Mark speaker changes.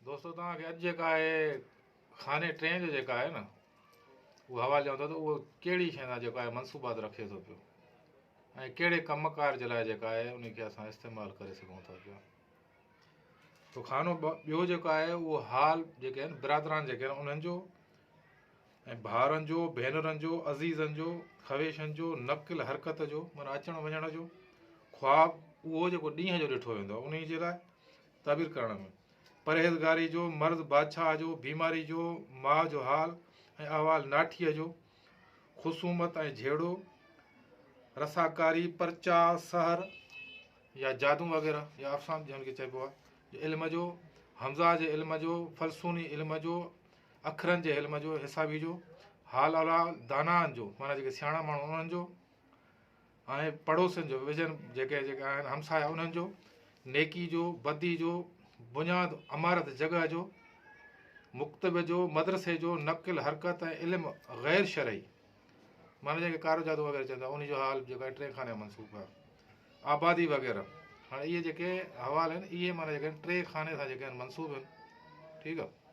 Speaker 1: دوستو توهان کي اڄ جيڪا آهي خاني ٽئين جو جيڪا آهي نه اهو حوالو ڏيون ٿا ته اهو ڪهڙي شيء سان جيڪو آهي منسوبات رکي ٿو پيو ۽ ڪهڙي ڪم ڪار جي لاء جيڪا آهي ان کي اسان استعمال ڪري سگهون ٿا پيا تو خانو ٻيو جيڪو آهي اهو حال جيڪي آهن برادران جيڪي آهن انهن جو ۽ ڀائرن جو، ڀينرن جو، عزيزن جو، خويشن جو، نقل حرڪت جو معنيٰ اچڻ وڃڻ جو، خواب اهو جيڪو ڏينهن جو ڏٺو ويندو آهي انهي جي لاء تعبير ڪرڻ ۾، پرهيزگاري جو، مرض بادشاهه جو، بيماري جو، ماء جو حال ۽ احوال ناٺيء جو، خصومت ۽ جهيڙو، رساڪاري، پرچاء، سحر يا جادو وغيره يا افسان جنهن کي چئبو آهي، جي علم جو، حمزه جي علم جو، فلسوني علم جو، اکرن جي علم جو، حسابي جو، حال احوال دانائن جو، معنيٰ جيڪي سياڻا ماڻهو انهن جو ۽ پڙوسين جو، ويجهن جيڪي جيڪي آهن همسايا انهن جو، نيڪي جو، بدي جو، بنياد عمارت جڳهه جو، مڪتب جو، مدرسي جو، نقل حرڪت ۽ علم غير شرعي معنيٰ جنهن کي ڪارو جادو وغيره چوندا انهي جو حال جيڪو آهي ٽئين خاني منسوب آهي آبادي وغيره هاڻي اهي جيڪي حوال آهن اهي معنيٰ جيڪي آهن ٽئين خاني سان جيڪي آهن منسوب آهن ٺيڪ آهي.